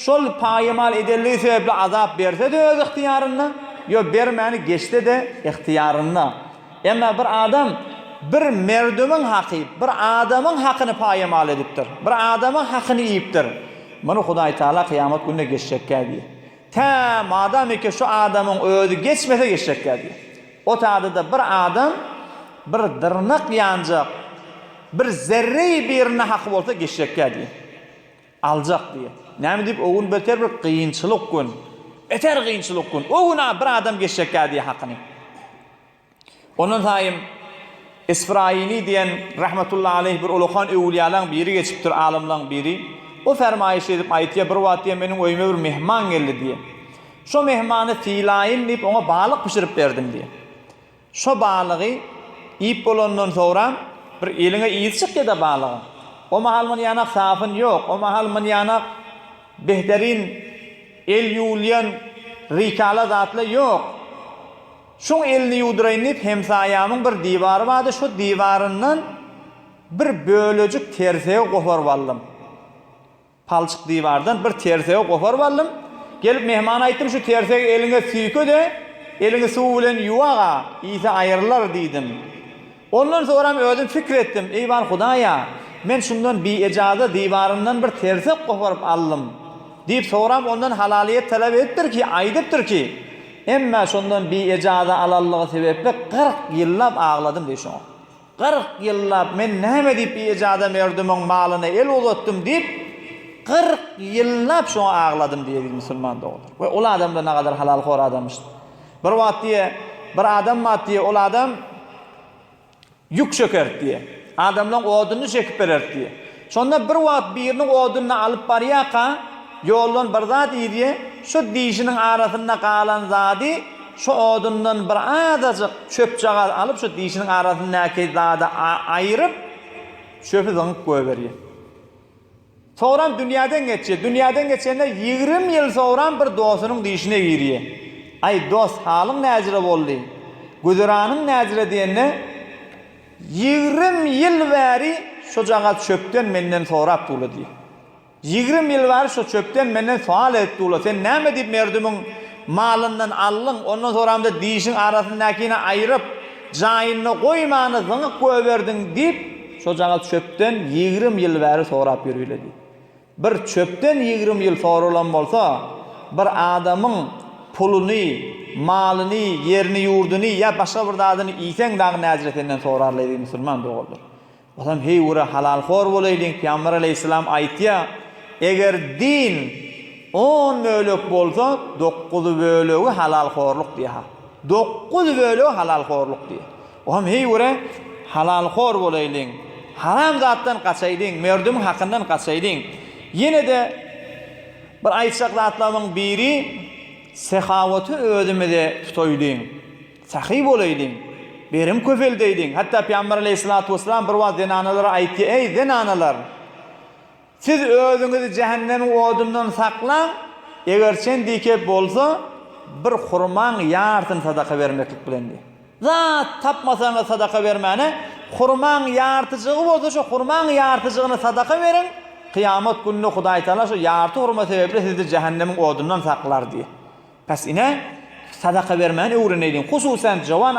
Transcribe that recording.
şol paýmal edenligi sebäpli azap berse-de öz ygtyýarynda, ýo bermäni geçse-de ygtyýarynda. Emma bir adam bir merdümiň haky, bir adamyň hakyny paýmal edipdir, bir adamyň hakyny iýipdir. Muny Hudaý Taala kyýamat gününe geçjekkä diýýär. Tä madamyki şu adamyň özi geçmese geçjekkä diýýär. O tada-da bir adam bir dyrnak ýanjak, bir zerre birine haky bolsa geçjekkä diýýär. Aljak diýýär. Näme diýip, o gün beter bir kynçylyk gün. Beter kynçylyk gün. O gün bir adam geçjekkä diýýär hakyny. Ondan saýym Isfraini diýen rahmetullahi aleýh bir ulakan öwülýalaň biri geçipdir, alymlaň biri. O fermaýyş edip aýtýar, bir wagt diýýär, meniň öýüme bir mehman geldi diýýär. Şo mehmany sylaýyn diýip, oňa balyk bişirip berdim diýýär. Şo balygy iýip bolandan soňra bir eliňe yzy çykýa-da balygyň. O mahal munýanak sapyn ýok, o mahal munýanak behterin el ýuwulýan rikala zatla ýok. Şoň elini ýuwduraýyn diýip hemsaýamyň bir diwary bardy, şo diwaryndan bir bölejik tersegi goparyp aldym. Palçyk diwardan bir tersegi goparyp aldym. Gelip mehmana aýtdym, şu tersegi eliňe süýke-de, eliňi suw bilen ýuwag-a, iýse aýrylar diýdim. Ondan soňram özüm pikir etdim, Eý bar Hudaý-a, men şundan biejaza diwaryndan bir tersek goparyp aldym. Diýip soňram ondan halalyýet talap edipdir ki, aýdypdyr ki, Emmä şondan biejaza alanlygy sebäpli 40 ýyllap agladym diý şoňa. 40 ýyllap men näme diýip biejaza merdümiň malyna el uzatdym diýip, 40 ýyllap şoňa agladym diý eziz musulman doganlar. We ol adam-da nagadar halalhor adamyş. Bir wagt diýe, bir adam bar diýe, ol adam ýük çekerdi diýe. Adamlaryň odunyny çekip bererdi diýe. Şonda bir wagt biriniň odunyny alyp barýarka, ýoldan bir zat iýdi, şo dişiniň arasynda galan zady şo odundan bir azajyk çöpjagaz alyp, şo dişiniň arasyndaky zady aýryp, çöpi zyňyp goýberýär. Soňram dünýäden geçýär. Dünýäden geçende 20 ýyl soňram bir dostunyň dişine girýär. Aý, dost, halyň näjire boldy? Güzeranyň näjire diýende, 20 ýyl bäri şojagaz çöpden menden sorap durla diýýär. 20 ýyl bäri şo çöpden menden sowal edip durla. Sen näme diýip merdümiň malyndan aldyň, ondan soňram-da dişiň arasyndakyny aýryp, jaýynda goýmany zyňyp goýberdiň diýip, Şojagaz çöpden 20 ýyl bäri sorap ýörüle diýip. Bir çöpden 20 ýyl soralan bolsa, bir adamyň puluny, malyny, ýerini-ýurduny ýa başga bir zadyny iýseň dagy näjire senden sorarlaý diýip musulman doganlar. Olam heý göre halalhor bolaýlyň Pygamber aleýhissalam aýtýa, eger din on bölek bolsa, dokguzy bölegi halalhorluk diýýä. Dokguz bölegi halalhorluk diýýä. Olam heý göre halalhor bolaýlyň. Haram zatdan gaçaýlyň, merdümiň hakyndan gaçaýlyň. Ýene-de bir aýtjak zatlarymyň biri sehawaty özümize tutaýlyň. Sahy bolaýlyň, berim köpeldeýliň. Hatda Pygamber aleýhissalatu wessalam bir wagt zenanalara aýtdy, Eý, zenanalar! Siz özüňizi jähennemiň odundan saklaň, eger çen dikep bolsa, bir hurmaň ýarsyny sadaka bermeklik bilen diýdi. Zat tapmasaňyz sadaka bermäne, hurmaň ýartyjygy bolsa, şo hurmaň ýartyjygyny sadaka beriň, kyýamat gününde Hudaýtagala şo ýarty hurma sebäpli sizi jähennemiň odundan saklar diýdi. Pes ine, sadaka bermäni öwreneýliň. Hususan, jowan.